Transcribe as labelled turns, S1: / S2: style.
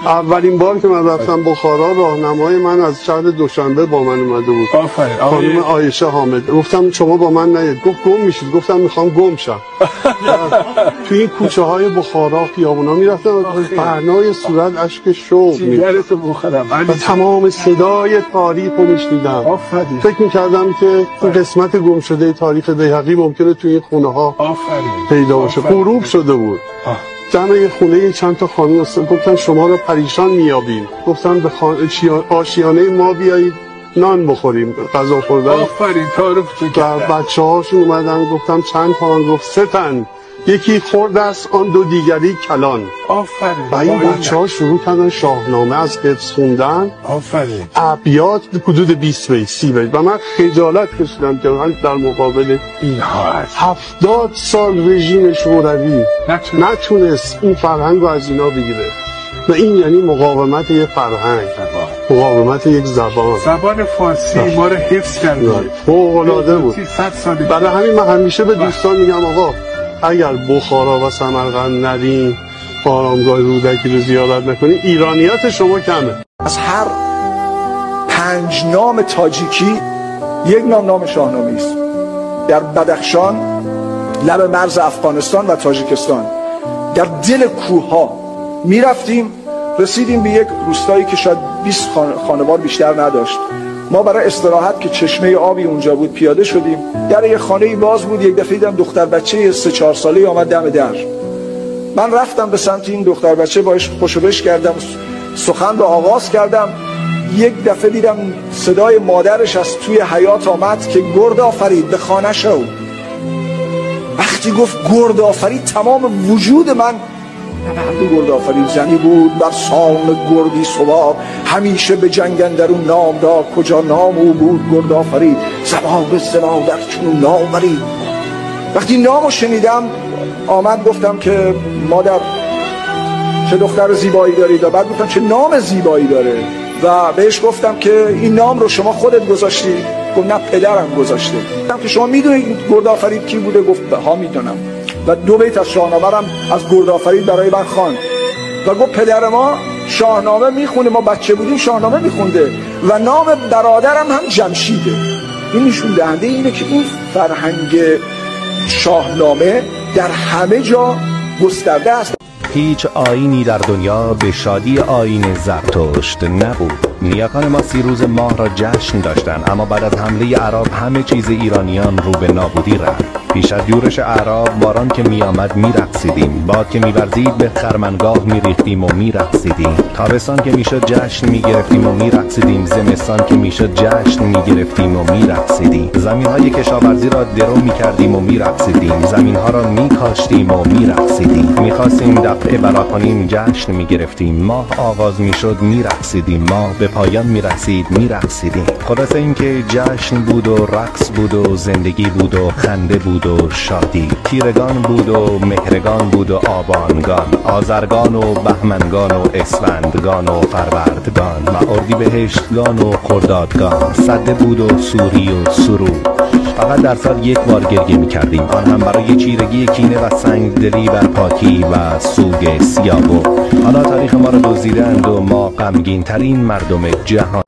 S1: اولین بار که من رفتم بخارا، راهنمای من از شهر دوشنبه با من اومده بود.
S2: آفرین.
S1: خانم عایشه حامد. گفتم شما با من نیاید. گفت گم میشید. گفتم میخوام گم شم. تو این کوچه های بخارا خیابونا میرفتم، پهنای صورت اشک شوق
S2: می‌ریخت
S1: و تمام صدای تاریخ رو میشنیدم.
S2: آفرین.
S1: فکر میکردم که این قسمت گم شده تاریخ بیهقی ممکنه تو این خونه ها پیدا باشه. غروب شده بود. دم یه خونه چند تا خانم گفتن شما رو پریشان میابیم. گفتن به آشیانه ما بیایید نان بخوریم، غذا خوردن.
S2: آفرین، تعارف
S1: کردن. بچه‌هاشون اومدن، گفتم چند تا؟ گفت 3 تن، یکی خرد است آن دو دیگری کلان.
S2: آفرین.
S1: و این بچه‌ها شروع کردن شاهنامه از حفظ خوندن.
S2: آفرین.
S1: ابیات حدود 20 بیت 30 بیت و من خجالت کشیدم که من در مقابل
S2: اینها هست.
S1: 70 سال رژیم شوروی نتونست این فرهنگ رو از اینا بگیره. و این یعنی مقاومت یک فرهنگ، مقاومت یک زبان.
S2: زبان فارسی ما رو حفظ کرده،
S1: فوق‌العاده بود. برای همین من همیشه به دوستان میگم آقا اگر بخارا و سمرقند نریم، آرامگاه رودکی رو زیارت نکنیم، ایرانیات شما کمه.
S3: از هر 5 نام تاجیکی یک نام نام شاهنامه است. در بدخشان، لب مرز افغانستان و تاجیکستان، در دل کوه‌ها میرفتیم، رسیدیم به یک روستایی که شاید 20 خانوار بیشتر نداشت. ما برای استراحت که چشمه آبی اونجا بود پیاده شدیم. در یه خانه‌ای باز بود. یک دفعه دیدم دختر بچه 3-4 ساله‌ای آمد دم در. من رفتم به سمت این دختر بچه، باهاش خوشو بش کردم، سخن رو آغاز کردم. یک دفعه دیدم صدای مادرش از توی حیاط آمد که گرد آفرید به خانه شو. وقتی گفت گرد آفرید، تمام وجود من نبرد گرد آفرید. زنی بود بر سان گردی سوار، همیشه به جنگ اندرون نام دار. کجا نام او بود گرد آفرید، زبان زنا در چون ناورید. وقتی نامو شنیدم آمد، گفتم که مادر چه دختر زیبایی دارید، و بعد گفتم چه نام زیبایی داره، و بهش گفتم که این نام رو شما خودت گذاشتی؟ گفت نه پدرم گذاشته. گفتم که شما میدونید گرد آفرید کی بوده؟ گفت ها میدونم. و 2 بیت از شاهنامه هم از گرد آفرید برای من خواند و گفت پدر ما شاهنامه میخونه، ما بچه بودیم شاهنامه میخونده و نام برادرم هم جمشیده. این نشون دهنده اینه که این فرهنگ شاهنامه در همه جا گسترده است.
S4: هیچ آیینی در دنیا به شادی آیین زرتشت نبود. نیاکان ما 30 روز ماه را جشن داشتند، اما بعد از حمله اعراب همه چیز ایرانیان رو به نابودی رفت. پیش از یورش اعراب باران که می آمد می رقصیدیم، باد که می ورزید به خرمنگاه می ریختیم و می رقصیدیم، تابستان که می شد جشن می گرفتیم و می رقصیدیم، زمستان که می شد جشن می گرفتیم و می رقصیدیم، زمین های کشاورزی را درو می کردیم و می رقصیدیم، زمین ها را می کاشتیم و می رقصیدیم، می خواستیم دفع بلا کنیم جشن می گرفتیم، ماه آغاز می شد می رقصیدیم، ماه به پایان می رسید می رقصیدیم. خلاصه اینکه جشن بود و رقص بود و زندگی بود و خنده بود و شادی، تیرگان بود و مهرگان بود و آبانگان، آذرگان و بهمنگان و اسفندگان و فروردگان و اردیبهشتگان و خردادگان، سده بود و سوری و سرود. فقط در سال یک بار گریه می کردیم، آن هم برای چیرگی کینه و سنگدلی بر پاکی و سوگ سیاوش. حالا تاریخ ما را دزدیدند و ما غمگین ترین مردم جهان.